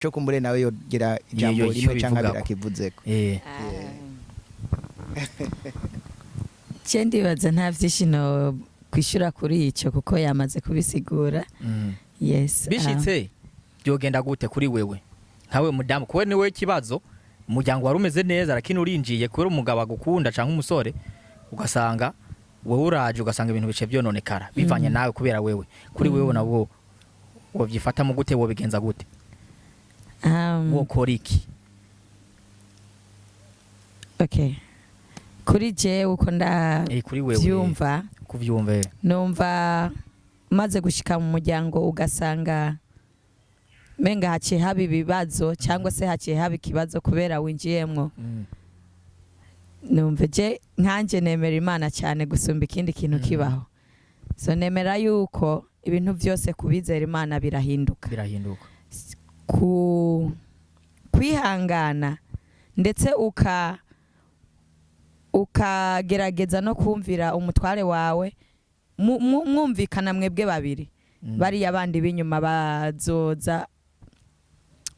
Cyo kumbure nawe yogira ijambo Iyo rimwe icyo canke abiri bivugako. akivuzeko. Je ndibaza nta vyinshi no kwishura kuri ico kuko yamaze kubisigura. Yes. Bishitse byogenda gute kuri wewe, nkawe mudamu, kuwe niwe ikibazo? Umuryango wari umeze neza, lakini urinjiye kubera umugabo agukunda canke umusore, ugasanga wewe uraje, ugasanga ibintu bice byononekara bivanye nawe, kubera wewe. Kuri wewe nabwo wobyifatamo gute? Wobigenza gute? Wokora iki? Okay, kuri jewe uko Kuri wewe ndavyumva, kuvyumva. Numva maze gushika mu muryango ugasanga menga haciye haba ibibazo cyangwa se haciye haba ikibazo kubera winjiyemwo, numva je nkanje nemera Imana cyane gusumba ikindi kintu kibaho. So nemera yuko ibintu byose kubizera Imana birahinduka. Birahinduka. Ku kwihangana ndetse ukagerageza no kumvira umutware wawe, mwumvikana mwebwe babiri. Bariya bandi b'inyuma bazoza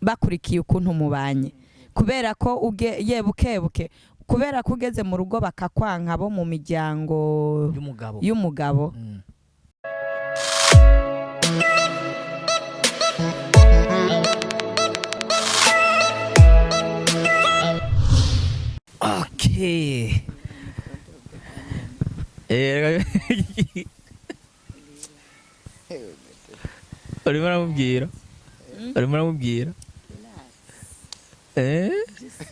bakurikiye ukuntu mubanye, kubera ko uge ye bukebuke, kubera ko ugeze mu rugo bakakwanka bo mu miryango y'umugabo. Y'umugabo. Okay. Urimo uramubwira, urimo uramubwira,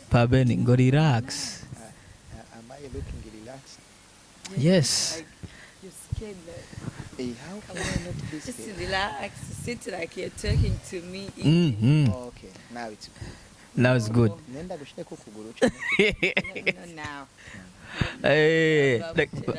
Pabeni ngo relax. Am I looking relaxed? Yes. How can I not be scared? Relax, sit like you're talking to me. Oh, okay, now it's good. Now it's good. Nenda gushireko ukuguru canke? Now.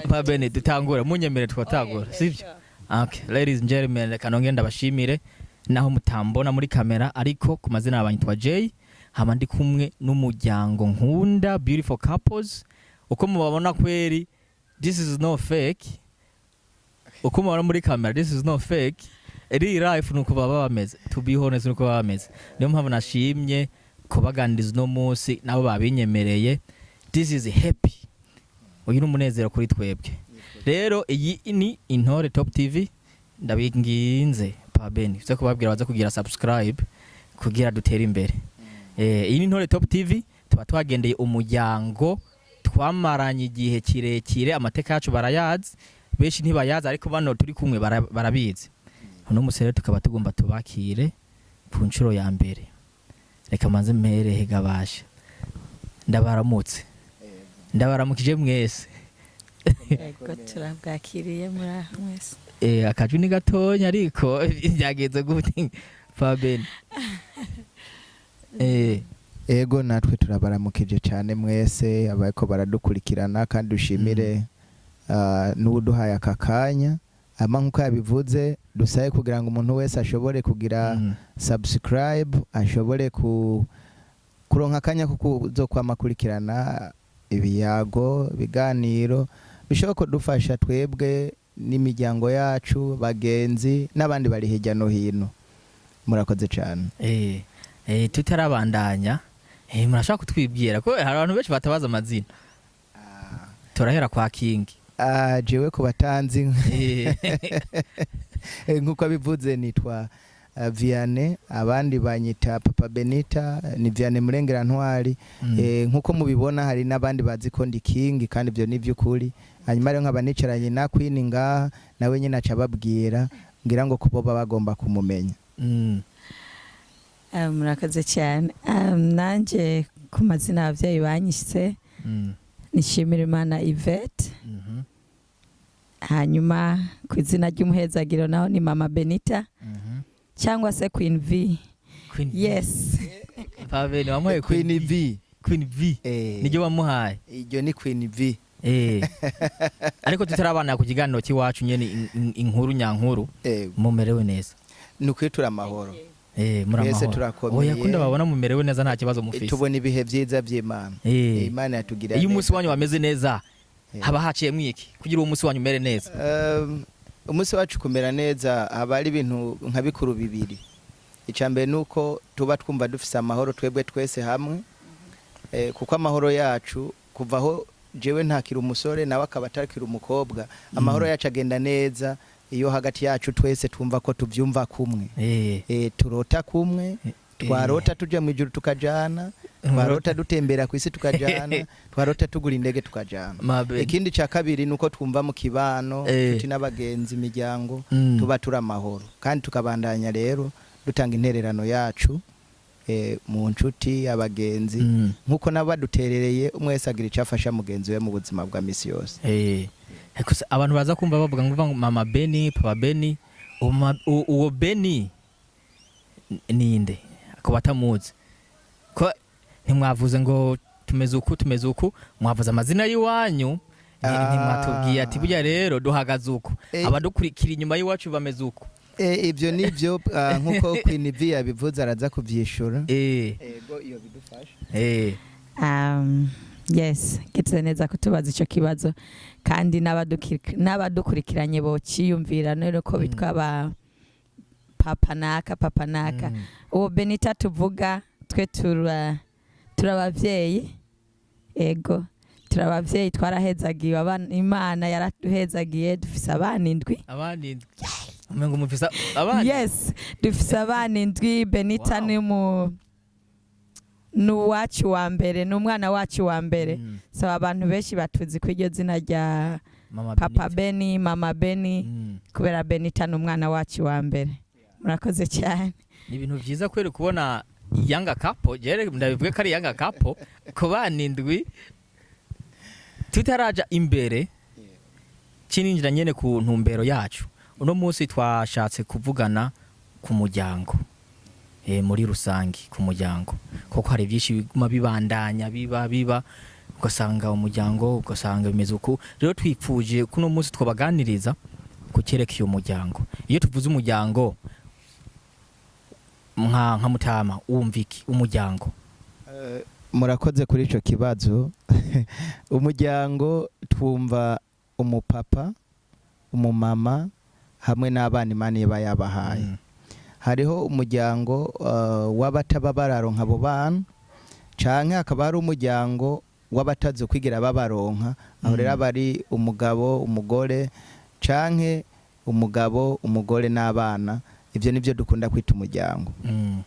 Pabeni, dutangura, munyemere twatangura, sivyo? Okay, ladies and gentlemen, reka nongere ndabashimire naho mutambona muri kamera, ariko ku mazina y'abanyitwa Jay, hama ndi kumwe n'umuryango nkunda, beautiful couples. Uko mubabona kweri, this is no fake. Uko mubabona muri kamera, this is no fake. Real life nuko baba bameze, to be honest nuko baba bameze. Niyo mpamvu nashimye kubaganiriza uno munsi, nabo babinyemereye. This is happy, uyu ni umunezero kuri twebwe. Rero iyi ni Intore Top TV. Ndabinginze Pabeni uze kubabwira baze kugira subscribe kugira dutere imbere. Iyi ni Intore Top TV, tuba twagendeye umuryango twamaranye igihe kirekire. Amateka yacu barayazi, benshi ntibayazi, ariko bano turi kumwe barabizi. Uno munsi rero tukaba tugomba tubakire ku nshuro ya mbere. Reka manze mperehe gabasha ndabaramutse, ndabaramukije mwese. Yego, turabwakiriye muri aho mwese. Akajwi ni gatonya, ariko byagenze gute, Faben? Ego, natwe turabaramukije cyane mwese abariko baradukurikirana, kandi dushimire n'uwuduhaye aka kanya. Ama nk'uko yabivuze, dusabe kugira ngo umuntu wese ashobore kugira subscribe, ashobore kuronka akanya ko kuzokwama akurikirana ibiyago, ibiganiro bishobora kudufasha twebwe n'imiryango yacu, bagenzi n'abandi bari hirya no hino. Murakoze cyane. Tutarabandanya, murashobora kutwibwira, ko hari abantu benshi batabaza amazina. Turahera kwa King. Ah, jewe ku batanzi, nk'uko abivuze, nitwa Vianney, abandi banyita Papa Benita. Ni Vianney Murengera Ntwari. Nk'uko mubibona, hari n'abandi bazi ko ndi King, kandi ibyo ni by'ukuri. Hanyuma rero nkaba nicaranye na Queen ngaha, nawe nyine aca ababwira, ngira ngo kubo baba bagomba kumumenya. Ah, murakoze cyane. Nanjye ku mazina ababyeyi banyise nishimira Imana Yvette. Hanyuma ku izina ry'umuhezagiro naho ni Mama Benita cyangwa se Queen V. Queen V. Yes. Pabeni wamuhaye Queen V. Queen V. Niryo wamuhaye? Iryo ni Queen V. Ariko tutarabana ku kiganiro cy'iwacu nyene, inkuru nyankuru, mumerewe neza? Ni ukwitura amahoro. Muri Twese amahoro. turakomeye. Oya, kunda babona mumerewe neza, nta kibazo mufise. Tubona ibihe byiza by'Imana. Imana yatugirira Iyo umunsi neza. wanyu wameze neza, haba haciyemwo iki kugira uwo munsi wanyu umere neza? Umunsi wacu kumera neza, haba hari ibintu nka bikuru bibiri. Icya mbere ni uko tuba twumva dufise amahoro twebwe twese hamwe, kuko amahoro yacu, kuva aho jewe ntakiri umusore nawe akaba atakiri umukobwa, amahoro yacu agenda neza iyo hagati yacu twese twumva ko tuvyumva kumwe. Turota kumwe, twarota tuja mu ijuru tukajana, twarota dutembera ku isi tukajana, twarota tugura indege tukajana. Mabe. Ikindi cya kabiri ni uko twumva mu kibano, inshuti n'abagenzi, imiryango, tuba turi amahoro kandi tukabandanya rero dutanga intererano yacu mu nshuti, abagenzi, nk'uko nabo baduterereye, umwe wese agira icyo afasha mugenzi we mu buzima bwa misi yose. Ariko se abantu baza kumva bavuga ngo mama Beni, papa Beni, uwo Beni ninde ko batamuzi? Ko ntimwavuze ngo tumeze uku, tumeze uku, mwavuze amazina y'iwanyu, ntimwatubwiye ati burya rero duhagaze uku, abadukurikira inyuma y'iwacu bameze uku. Ibyo nibyo, nk'uko Queen V yabivuze, araza kuvyishura. Ego, iyo bidufasha. Yes, gitse neza kutubaza ico kibazo, kandi n'abadukurikiranye bociyumvira none ko bitwa ba papa naka, papa naka. Uwo Benita tuvuga, twe turabavyeyi, ego, turabavyeyi, twarahezagiwe abana, Imana yaraduhezagiye, dufise abana 7. Abana 7? Umengo mufise abana. Yes, dufise abana 7. Benita ni mu ni uwacu wa mbere, ni umwana wacu wa mbere. So abantu benshi batuzi ko iryo zina rya Mama papa Benita. Beni, mama Beni, kubera Benita ni umwana wacu wa mbere. Murakoze cyane. Ni ibintu vyiza kweri kubona yanga couple, jere ndabivuge ko ari yanga couple ku bana 7. Tutaraja imbere, cininjira nyene ku ntumbero yacu uno munsi, twashatse kuvugana ku muryango, muri rusangi ku muryango, kuko hari byinshi biguma bibandanya biba, ugasanga umuryango, ugasanga bimeze uku. Rero twipfuje kuno munsi twabaganiriza ku cyerekeye umuryango. Iyo tuvuze umuryango, nka mutama wumva iki umuryango? Murakoze kuri ico kibazo. Umuryango twumva umupapa, umumama hamwe n'abana Imana iba yabahaye. Hariho umuryango w'abataba bararonka abo bana, canke hakaba hari umuryango w'abatazi kwigira babaronka. Aho rero aba ari umugabo, umugore, canke umugabo, umugore n'abana. Ivyo nivyo dukunda kwita umuryango.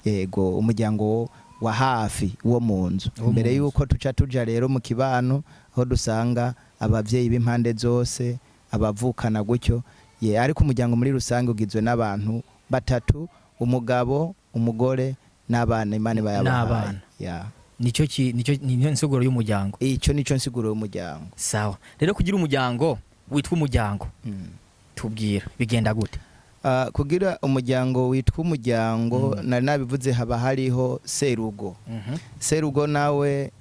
Yego, umuryango wa hafi, wo mu nzu. Wo mu Mbere nzu. yuko tuca tuja rero mu kibano, aho dusanga abavyeyi b'impande zose, abavukana gutyo ye. Ariko umuryango muri rusange ugizwe n'abantu batatu: umugabo, umugore n'abana Imana iba yabahaye. N'abana. Ya. Nico niyo nsiguro y'umuryango. Ico nico nsiguro y'umuryango. Sawa. Rero kugira umuryango witwa umuryango, tubwira bigenda gute? Kugira umuryango witwa umuryango, nari nabivuze, haba hariho serugo. Serugo nawe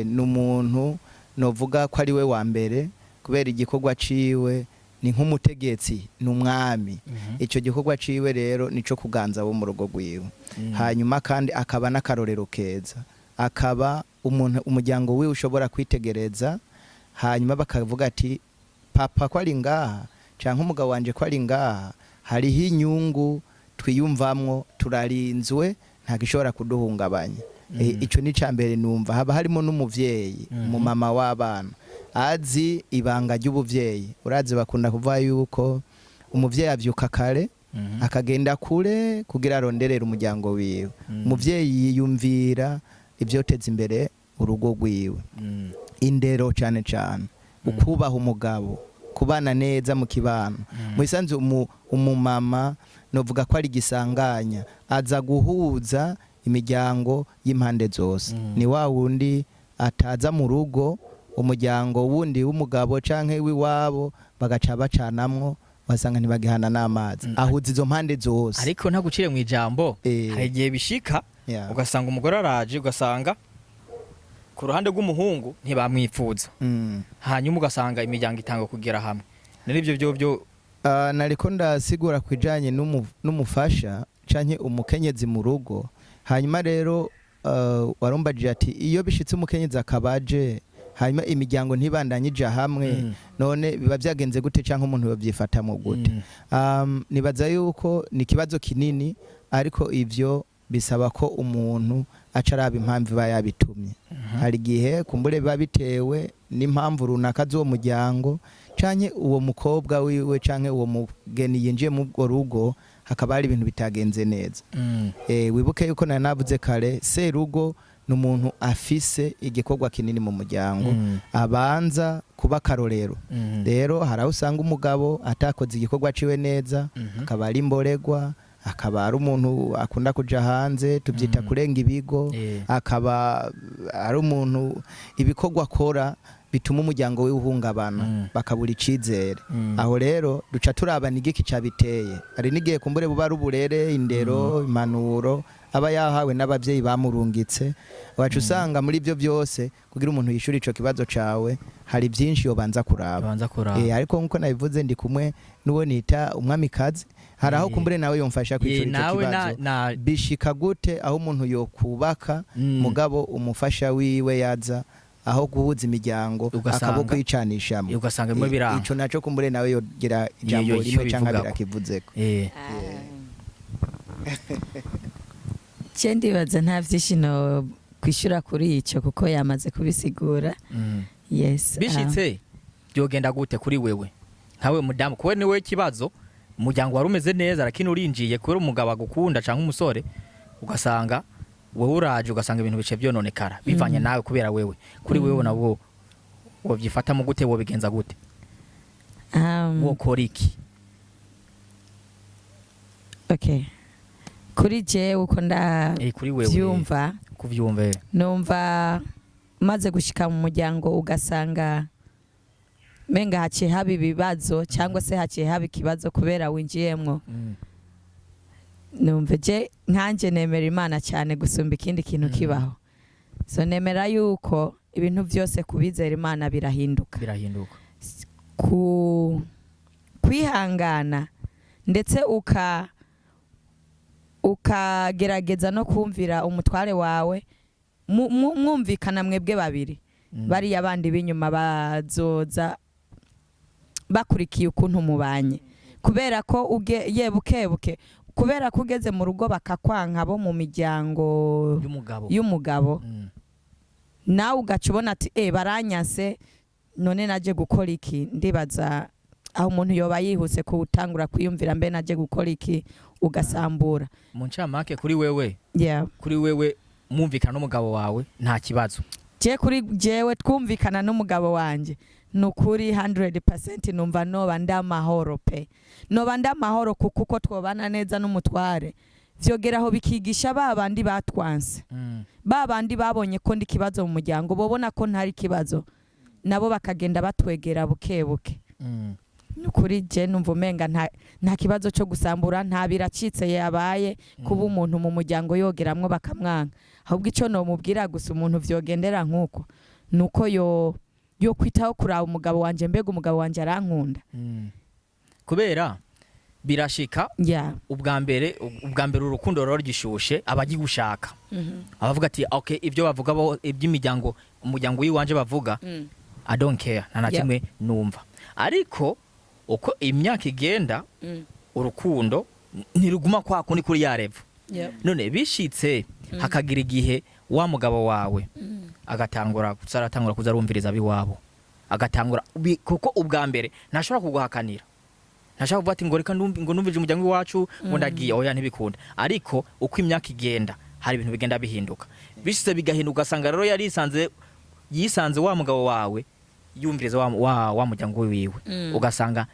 ni umuntu novuga ko ari we wa mbere, kubera igikorwa ciwe ni nk'umutegetsi, ni umwami. Ico gikorwa ciwe rero nico kuganza abo mu rugo rwiwe. Hanyuma kandi akaba n'akarorero keza, akaba umuntu umuryango wiwe ushobora kwitegereza, hanyuma bakavuga ati papa ko ari ngaha, canke umugabo wanje ko ari ngaha, hariho inyungu twiyumvamwo, turarinzwe, nta gishobora kuduhungabanya. Ico ni ca mbere. Numva haba harimo n'umuvyeyi, umumama w'abana azi ibanga ry'ubuvyeyi. Urazi bakunda kuvuga yuko umuvyeyi avyuka kare, akagenda kure kugira aronderere umuryango wiwe. Umuvyeyi yiyumvira ivyoteza imbere urugo rwiwe, indero cane cane, ukubaha umugabo, kubana neza mu kibano. Mu isanzu umumama novuga ko ari igisanganya, aza guhuza imiryango y'impande zose. Ni wa wundi ataza mu rugo, umuryango wundi w'umugabo canke w'iwabo bagaca bacanamwo, basanga ntibagihana n'amazi. Ahuza izo mpande zose. Ariko ntagucire mu ijambo, hari igihe bishika ugasanga umugore araje, ugasanga ku ruhande rw'umuhungu ntibamwipfuza, hanyuma ugasanga imiryango itanga kugera hamwe. Nari ibyo byo Nariko ndasigura ku bijanye n'umufasha canke umukenyezi mu rugo. Hanyuma rero warumbajije ati iyo bishitse umukenyezi akabaje Hanyuma imiryango ntibandanye ija hamwe. None biba byagenze gute, cyangwa umuntu yobyifatamo gute? Nibaza yuko ni ikibazo kinini, ariko ivyo bisaba ko umuntu aca araba impamvu iba yabitumye. Hari igihe kumbure biba bitewe n'impamvu runaka z'uwo muryango, canke uwo mukobwa wiwe, canke uwo mugeni yinjiye mu ubwo rugo, hakaba hari ibintu bitagenze neza. Wibuke yuko nari navuze kare, serugo ni umuntu afise igikorwa kinini mu muryango, abanza kuba akarorero. Rero hari aho usanga umugabo atakoze igikorwa ciwe neza, akaba ari imboregwa, akaba ari umuntu akunda kuja hanze, tubyita kurenga ibigo, akaba ari umuntu ibikorwa akora bituma umuryango we uhungabana, bakabura icizere. Aho rero duca turabana igiki cabiteye. Hari n'igihe kumbure buba ari uburere, indero, impanuro aba yahawe n'abavyeyi bamurungitse. Waca usanga muri ibyo byose, kugira umuntu yishure ico kibazo cawe, hari byinshi yobanza kuraba. Banza kuraba. Ariko nkuko nabivuze, ndi kumwe n'uwo nita umwamikazi, hari aho kumbure nawe yomfasha kwishura ico Nawe na, kibazo. na Bishika gute aho umuntu yokubaka, mugabo umufasha wiwe yaza aho guhuza imiryango akaba kwicanishamo? Ugasanga bimwe biranga. Ico naco kumbure nawe yogira ijambo Iyo rimwe canke bivugako. abiri akivuzeko. Je ndibaza nta byinshi no kwishyura kuri icyo kuko yamaze kubisigura. Yes. Bishitse byogenda gute kuri wewe, nkawe mudamu, kuwe niwe ikibazo? Umuryango wari umeze neza, lakini urinjiye kubera umugabo agukunda canke umusore, ugasanga wewe uraje, ugasanga ibintu bice byononekara bivanye nawe, kubera wewe. Kuri wewe nabwo wobyifatamo gute? Wobigenza gute? Wokora iki? Okay, kuri jewe uko Kuri wewe ndabyumva, kuvyumva. Numva maze gushika mu muryango ugasanga menga haciye haba ibibazo, cyangwa se haciye haba ikibazo kubera winjiyemwo, numva je nkanjye nemera Imana cyane gusumba ikindi kintu kibaho. So nemera yuko ibintu byose kubizera Imana birahinduka. Birahinduka. Ku kwihangana, ndetse ukagerageza no kumvira umutware wawe, mwumvikana mwebwe babiri. Bariya bandi b'inyuma bazoza bakurikiye ukuntu mubanye, kubera ko uge ye bukebuke, kubera ko ugeze mu rugo bakakwanka bo mu miryango y'umugabo. Y'umugabo. Nawe ugaca ubona ati: "E, baranyase, none naje gukora iki?" Ndibaza aho umuntu yoba yihuse kuwutangura kwiyumvira: "Mbe naje gukora iki?" Ugasambura. Mu ncamake, kuri wewe, kuri wewe mwumvikana n'umugabo wawe nta kibazo? Je, kuri jewe twumvikana n'umugabo wanje, ni ukuri 100% numva noba ndamahoro pe, noba ndamahoro, kuko uko twobana neza n'umutware vyogeraho bikigisha ba bandi batwanse, ba bandi babonye ko ndi ikibazo mu muryango, bobona ko ntari ikibazo, nabo bakagenda batwegera buke buke. Ni ukuri je numva umenga nta kibazo cyo gusambura, nta biracitse yabaye kuba umuntu mu muryango yogeramwo bakamwanga. Ahubwo icyo nomubwira gusa umuntu vyogendera nk'uko, nuko yo kwitaho kuraba umugabo wanje: "Mbega umugabo wanje arankunda?" Kubera birashika. Ubwa mbere urukundo ruba rugishushe, abagigushaka abavuga ati: "Okay, ibyo bavuga bo, iby'imiryango, umuryango w'iwanje bavuga, I don't care, nta na kimwe numva." Ariko uko imyaka igenda, urukundo ntiruguma kwa kundi kuri ya level. None bishitse hakagira igihe wa mugabo wawe agatangura kuza, aratangura kuza arumviriza abiwabo, agatangura kuko ubwa mbere ntashobora kuguhakanira, ntashobora kuvuga ati ngo reka ngo numvije umuryango w'iwacu ngo ndagiye, oya, ntibikunda. Ariko uko imyaka igenda, hari ibintu bigenda bihinduka. Bishitse bigahinduka, ugasanga rero yarisanze, yisanze wa mugabo wawe yumviriza wa muryango wiwe, ugasanga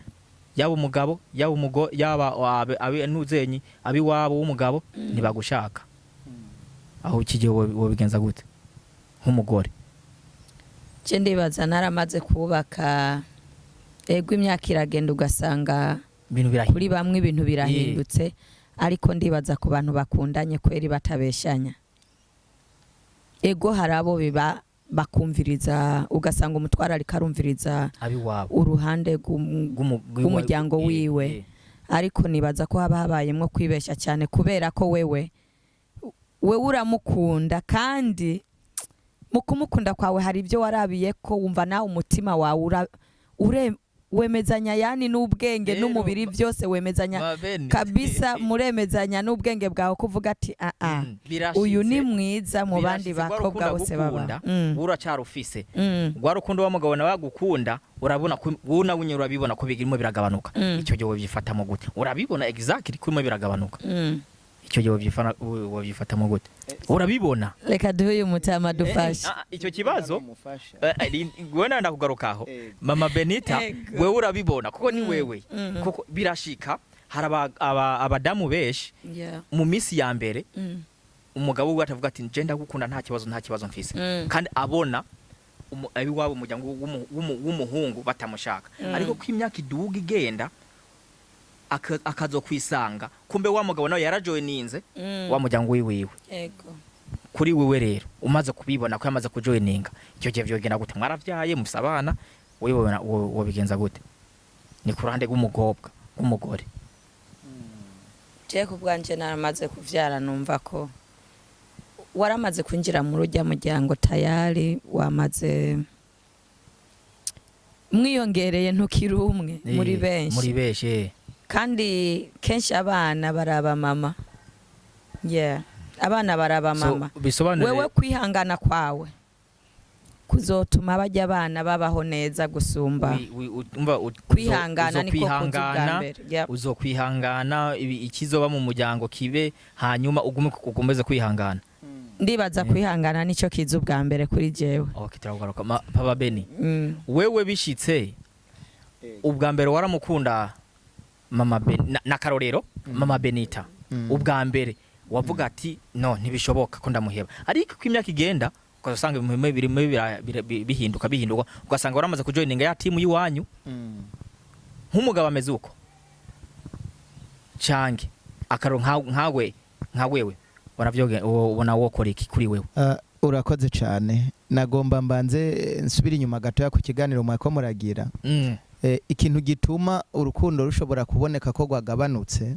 yaba umugabo, yaba umugo, yaba abe nuzenyi abiwabo w'umugabo ntibagushaka. Aho iki gihe wobigenza gute nk'umugore? Je ndibaza naramaze kubaka, ego, imyaka iragenda ugasanga ibintu birahinduka. Kuri bamwe ibintu birahindutse, ariko ndibaza ku bantu bakundanye kweri batabeshanya, ego, hari abo biba bakumviriza, ugasanga umutware ariko arumviriza abiwabo uruhande rw'umuryango wiwe. Ariko nibaza ko haba habayemwo kwibeshya cyane, kubera ko wewe uramukunda kandi Mu kumukunda kwawe hari ibyo warabiye ko wumva nawe umutima wawe wemezanya, yani n'ubwenge Rero, n'umubiri byose wemezanya Mabeni. kabisa, muremezanya n'ubwenge bwawe kuvuga ati aa, Birashitse, uyu ni mwiza mu bandi birashitse, rwa bakobwa rukundo bose baba. agukunda, uracarufise rwa rukundo wa mugabo nawe agukunda, urabona ko wowe nawe nyine urabibona ko birimo biragabanuka. Icyo gihe wabyifatamo gute? Urabibona exactly ko birimo biragabanuka. Icyo gihe wabyifatamo gute? Urabibona. Reka duhe uyu mutama dufashe. Icyo kibazo wewe nawe ndakugarukaho, mama Benita. Ego. Wewe urabibona kuko ni wewe, kuko birashika hari abadamu benshi mu minsi ya mbere umugabo we atavuga ati nje ndagukunda, nta kibazo, nta kibazo mfise, kandi abona abiwabo, umuryango w'umuhungu batamushaka, ariko ko imyaka iduga igenda akazokwisanga kumbe wa mugabo nawe yarajoyininze wa muryango wiwiwe. Ego. Kuri wewe rero, umaze kubibona ko yamaze kujoyininga, icyo gihe vyogenda gute? Mwaravyaye, mufise abana, wewe wobigenza gute? Ni ku ruhande rw'umukobwa, rw'umugore. Je ku bwanje naramaze kuvyara, numva ko waramaze kwinjira mu rujya muryango, tayari wamaze mwiyongereye, ntukiri umwe muri benshi. Muri benshi. Kandi kenshi abana baraba mama, yeah, abana baraba mama. So, bisobanure Wewe kwihangana kwawe kuzotuma bajya abana babaho neza gusumba. Umva, Kwihangana niko kuza ubwa uzokwihangana, mbere. Yep. uzokwihangana ikizoba mu muryango kibe, hanyuma ugume ukomeze kwihangana. Ndibaza kwihangana nicyo kiza ubwa mbere kuri jewe. Okay, turakugaruka. Papa Beni, wewe bishitse ubwa mbere waramukunda mama Ben na karorero mama Benita, ubwa mbere wavuga ati no, ntibishoboka ko ndamuheba, ariko uko imyaka igenda ugasanga ibintu birimo bihinduka bihinduka, ugasanga waramaze kujoininga ya timu y'iwanyu. Nk'umugabo ameze uko canke akaro nkawe, nka wewe waravyoge, ubona wokora iki kuri wewe? Urakoze cyane. Nagomba mbanze nsubire inyuma gatoya ku kiganiro mwako muragira. Ikintu gituma urukundo rushobora kuboneka ko rwagabanutse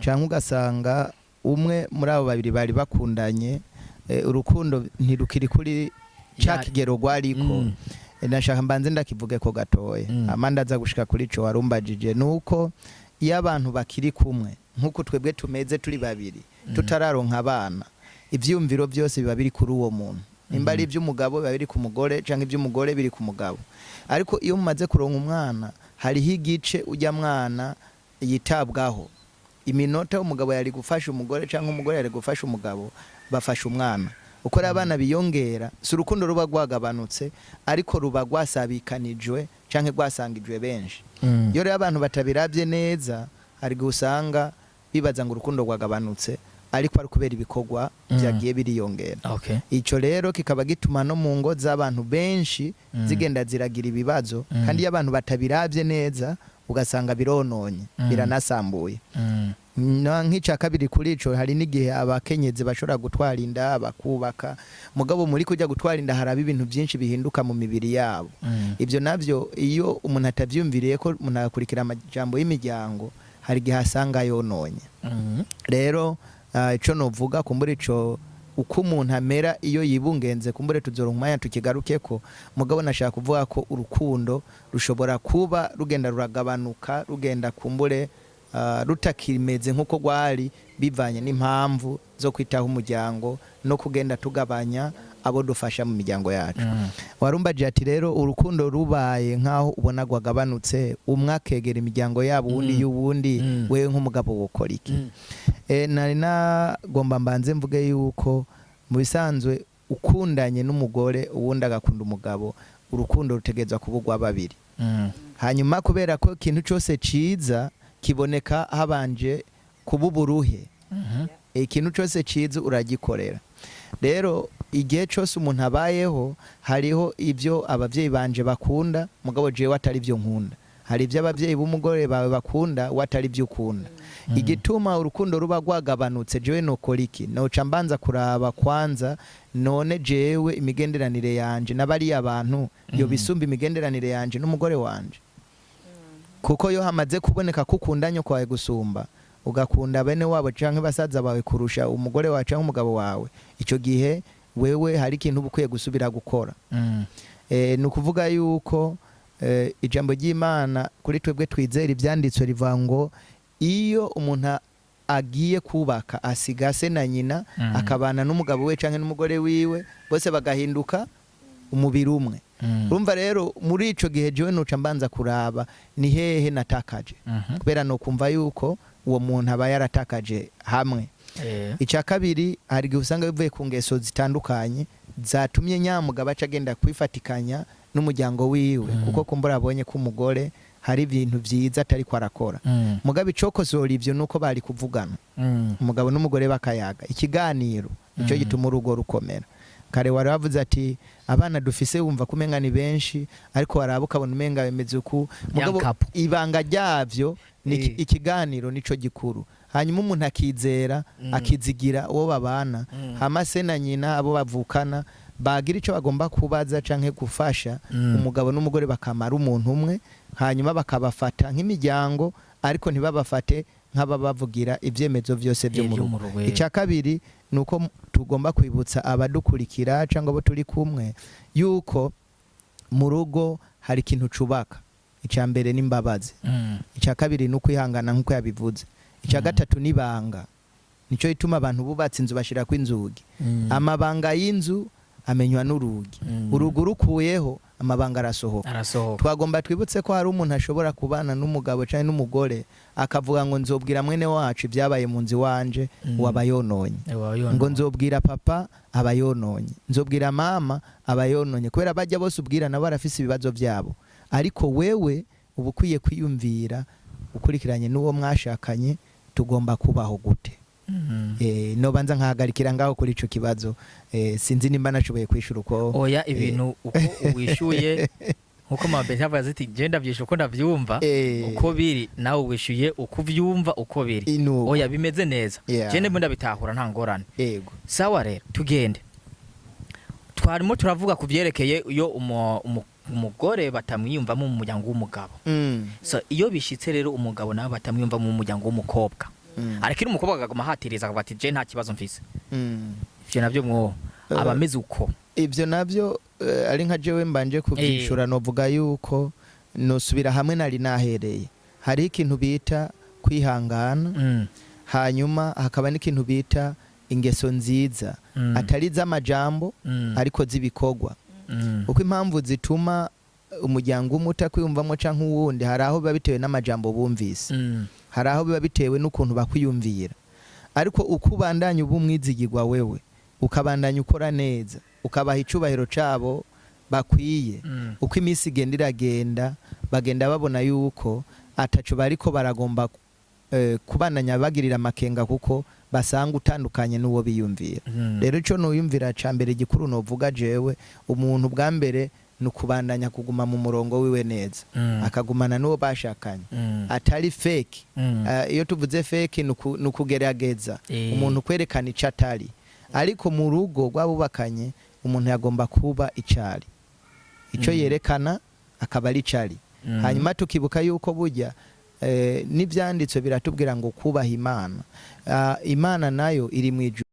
cyangwa ugasanga umwe muri abo babiri bari bakundanye, urukundo ntirukiri kuri ca kigero rwariko. Nashaka mbanze ndakivuge ko gatoya, amanda aza gushika kuri ico warumbajije. Nuko iyo abantu bakiri kumwe nk'uko twebwe tumeze turi babiri, tutararonka abana, ivyumviro byose biba biri kuri uwo muntu. Nimba ari iby'umugabo biba biri ku mugore, canke iby'umugore biri ku mugabo. Ariko iyo mumaze kuronka umwana, hariho igice ujya mwana yitabwaho. Iminota umugabo yari gufasha umugore cyangwa umugore yari gufasha umugabo, bafasha umwana. Uko rero abana biyongera, si urukundo ruba rwagabanutse, ariko ruba rwasabikanijwe canke rwasangijwe benshi. Iyo rero abantu batabirabye neza, hari igihe usanga bibaza ngo urukundo rwagabanutse, ariko ari kubera ibikorwa byagiye biriyongera. Ico rero kikaba gituma no mu ngo z'abantu benshi zigenda ziragira ibibazo. Kandi iyo abantu batabirabye neza, ugasanga birononye, biranasambuye. Nk'icya kabiri kuri ico, hari n'igihe abakenyezi bashobora gutwara inda, bakubaka, mugabo muri kujya gutwara inda haraba ibintu byinshi bihinduka mu mibiri yabo. Ibyo navyo iyo umuntu atavyumviriye ko umuntu agakurikira amajambo y'imiryango, hari igihe asanga yononye. Rero ico novuga kumbura, ico uko umuntu amera iyo yibungenze, kumbure tuzoronka umwanya tukigarukeko. Mugabo nashaka kuvuga ko urukundo rushobora kuba rugenda ruragabanuka, rugenda kumbure rutakimeze nk'uko rwari, bivanye n'impamvu zo kwitaho umuryango no kugenda tugabanya abo dufasha mu miryango yacu. Warumbaje ati rero urukundo rubaye nk'aho ubona rwagabanutse, umwe akegera imiryango yabo, uwundi y'uwundi, wewe nk'umugabo wokora iki? Nari nagomba mbanze mvuge yuko mu bisanzwe ukundanye n'umugore, uwundi agakunda umugabo, urukundo rutegerezwa kuba urwa babiri. Hanyuma kubera ko ikintu cyose ciza kiboneka habanje kuba uburuhe, ikintu cyose ciza uragikorera. Rero igihe cyose umuntu abayeho, hariho ibyo ababyeyi banje bakunda mugabo jewe atari byo nkunda, hari ibyo ababyeyi b'umugore bawe bakunda we atari byo ukunda. Igituma urukundo ruba rwagabanutse, jewe nokora iki? Noca mbanza kuraba kwanza, none jewe imigenderanire yanje n'abariya bantu yo bisumba imigenderanire yanje n'umugore wanje? Kuko yo hamaze kuboneka ko ukunda nyoko wawe gusumba, ugakunda bene wabo canke basaza bawe kurusha umugore wawe canke umugabo wawe, ico gihe Wewe hari ikintu uba ukwiye gusubira gukora. Ni ukuvuga yuko ijambo ry'Imana kuri twebwe twizera ibyanditswe rivuga ngo iyo umuntu agiye kubaka asiga se na nyina, akabana n'umugabo we cyangwa n'umugore wiwe, bose bagahinduka umubiri umwe. Urumva rero, muri ico gihe jewe nuca mbanza kuraba ni hehe natakaje, kubera nokumva yuko uwo muntu aba yaratakaje hamwe. Icya kabiri, hari igihe usanga bivuye ku ngeso zitandukanye zatumye nyamugabo aca agenda kwifatikanya n'umuryango wiwe, kuko kumbura abonye ko umugore hari ibintu byiza atari ko arakora. Mugabo icokosora ivyo nuko bari kuvugana, umugabo n'umugore bakayaga, ikiganiro nicyo gituma urugo rukomera. Kare wari wavuze ati abana dufise wumva ko umenga ni benshi, ariko waraba ukabona umenga bimeze uku. Mugabo couple. ibanga ryavyo ni ikiganiro, nico gikuru. Hanyuma umuntu akizera, akizigira uwo babana, hama se na nyina, abo bavukana, bagira ico bagomba kubaza canke gufasha, umugabo n'umugore bakamara umuntu umwe, hanyuma bakabafata nk'imiryango, ariko ntibabafate nk'ababavugira ibyemezo byose byo mu rugo. Rugo. Icya kabiri ni uko tugomba kwibutsa abadukurikira cyangwa abo turi kumwe yuko mu rugo hari ikintu cubaka. Icya mbere ni imbabazi, icya kabiri ni ukwihangana nk'uko yabivuze, icya gatatu ni ibanga. Nicyo gituma abantu bubatse inzu bashyirako inzugi. Amabanga y'inzu amenywa n'urugi. Urugi urukuyeho, amabanga arasohoka. Arasohoka. Twagomba twibutse ko hari umuntu ashobora kubana n'umugabo cyangwa n'umugore akavuga ngo nzobwira mwene wacu ibyabaye mu nzu iwanje, uwo aba yononye. Ngo nzobwira papa, aba yononye, nzobwira mama, aba yononye, kubera bajya bose ubwira nabo barafise ibibazo byabo. Ariko wewe uba ukwiye kwiyumvira ukurikiranye n'uwo mwashakanye, tugomba kubaho gute? Nobanza nkahagarikira ngaho kuri ico kibazo. Sinzi nimba nashoboye kwishura uko. Oya, ibintu uko wishyuye, nkuko mabeti yavuze ati je ndavyishyura uko ndavyumva, uko biri, nawe wishyuye uko uvyumva uko biri. Inuko. Oya, bimeze neza. Je ndimo ndabitahura, nta ngorane. Sawa rero, tugende. Twarimo turavuga ku vyerekeye iyo umugore batamwiyumvamo mu muryango w'umugabo. So iyo bishitse rero umugabo nawe batamwiyumvamo mu muryango w'umukobwa, ariko iyo umukobwa akaguma ahatiriza akavuga ati je nta kibazo mfise, ivyo navyo mwo aba ameze uko? Ibyo nabyo ari nka jewe mbanje kubyishura, novuga yuko nosubira hamwe nari nahereye. Hariho ikintu bita kwihangana, hanyuma hakaba n'ikintu bita ingeso nziza, atari iz'amajambo, ariko z'ibikorwa, kuko impamvu zituma umuryango umwe utakwiyumvamo canke uwundi, hari aho biba bitewe n'amajambo bumvise, hari aho biba bitewe n'ukuntu bakwiyumvira. Ariko uko ubandanya uba umwizigirwa, wewe ukabandanya ukora neza, ukabaha icubahiro cabo bakwiye, uko iminsi igenda iragenda, bagenda babona yuko ataco bariko baragomba kubandanya bagirira amakenga, kuko basanga utandukanye n'uwo biyumvira. Rero ico nuyumvira ca mbere gikuru novuga jewe, umuntu bwa mbere ni ukubandanya kuguma mu murongo wiwe neza, akagumana n'uwo bashakanye, atari fake. Iyo tuvuze fake ni ukugerageza umuntu kwerekana ico atari. Ariko mu rugo rw'abubakanye umuntu yagomba kuba icari, ico yerekana akaba ari icari. Hanyuma tukibuka yuko burya n'ivyanditswe biratubwira ngo kubaha Imana. Imana nayo iri mu ijuru.